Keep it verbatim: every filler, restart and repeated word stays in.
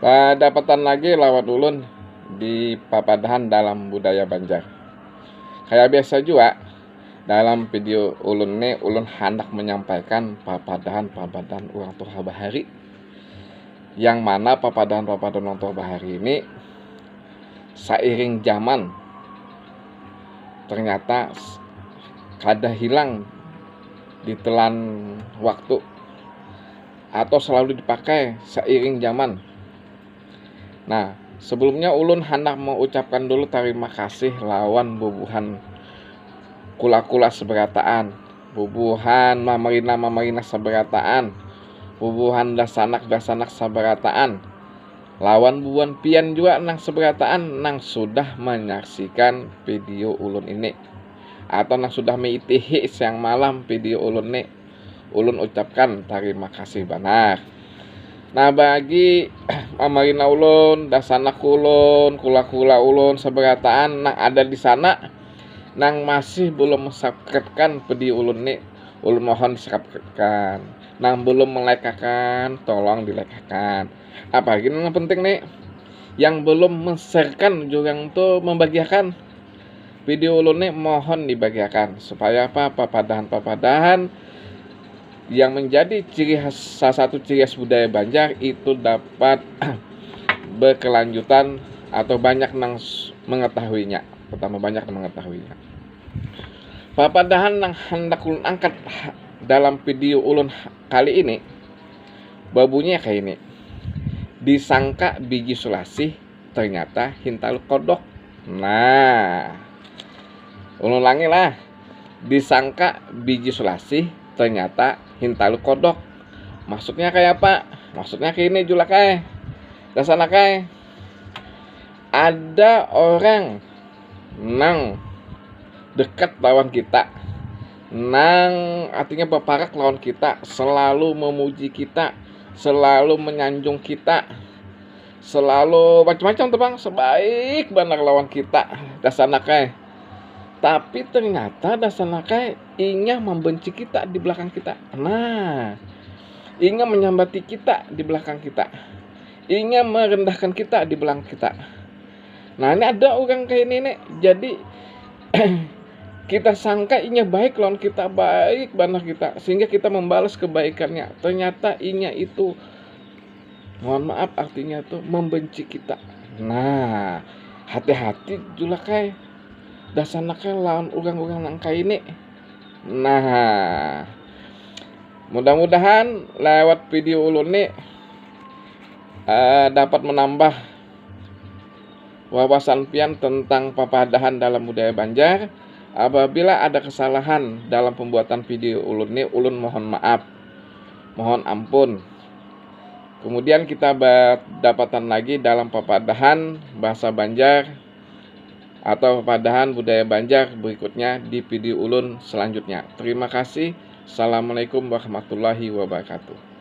Badapatan lagi lawan ulun di papadahan dalam budaya Banjar. Kaya biasa jua, dalam video ulun ni ulun handak manyampaikan papadahan-papadahan urang tuha bahari. Yang mana papadahan-papadahan urang tuha bahari ini sairing zaman ternyata kada hilang ditelan waktu atau selalu dipakai seiring zaman. Nah, sebelumnya ulun handak mengucapkan dulu terima kasih lawan bubuhan kula-kula seberataan, bubuhan mamarina-mamarina seberataan, bubuhan dasanak-dasanak seberataan, lawan bubuhan pian juga nang seberataan nang sudah menyaksikan video ulun ini atau nang sudah meitihi siang malam video ulun ni. Ulun ucapkan terima kasih banar. Nah, bagi mamarina ulun, dasanak ulun, kula-kula ulun seberataan nang ada di sana nang masih belum mensubscribekan video ulun ni, ulun mohon disubscribekan. Nang belum melikakan, tolong dilikakan. Apalagi nang penting ni, yang belum men-sharekan juga tu membagiakan video ulun ni, mohon dibagiakan supaya apa, papadahan-papadahan yang menjadi ciri khas, salah satu ciri khas budaya Banjar itu dapat berkelanjutan atau banyak nang mengetahuinya, pertama banyak yang mengetahuinya. Papadahan nang handak ulun angkat dalam video ulun kali ini babunyi kayak ini. Disangka biji sulasih, ternyata hintalu kodok. Nah, ulun ulangi lah. Disangka biji sulasih, ternyata hintalu kodok. Maksudnya kayak apa? Maksudnya kayak ini, Julak ai. Dasanak ai. Ada orang nang dekat lawan kita, nang artinya berparak lawan kita, selalu memuji kita, selalu menyanjung kita, selalu macam-macam tu pang, sebaik banar lawan kita, dasanak ai. Tapi ternyata dasanak ai inya membenci kita di belakang kita. Nah, inya menyambati kita di belakang kita. Inya merendahkan kita di belakang kita. Nah, ini ada orang kayak ini nih. Jadi kita sangka inya baik lawan kita, baik banar kita, sehingga kita membalas kebaikannya. Ternyata inya itu, mohon maaf, artinya tuh membenci kita. Nah, hati-hati Julak ai, dasanak ai lawan orang-orang nang kayak ini. Nah, mudah-mudahan lewat video ulun nih uh, dapat menambah wawasan pian tentang papadahan dalam budaya Banjar. Apabila ada kesalahan dalam pembuatan video ulun ni, ulun mohon maaf, mohon ampun. Kemudian kita berdapatan lagi dalam papadahan bahasa Banjar atau papadahan budaya Banjar berikutnya di video ulun selanjutnya. Terima kasih. Assalamualaikum warahmatullahi wabarakatuh.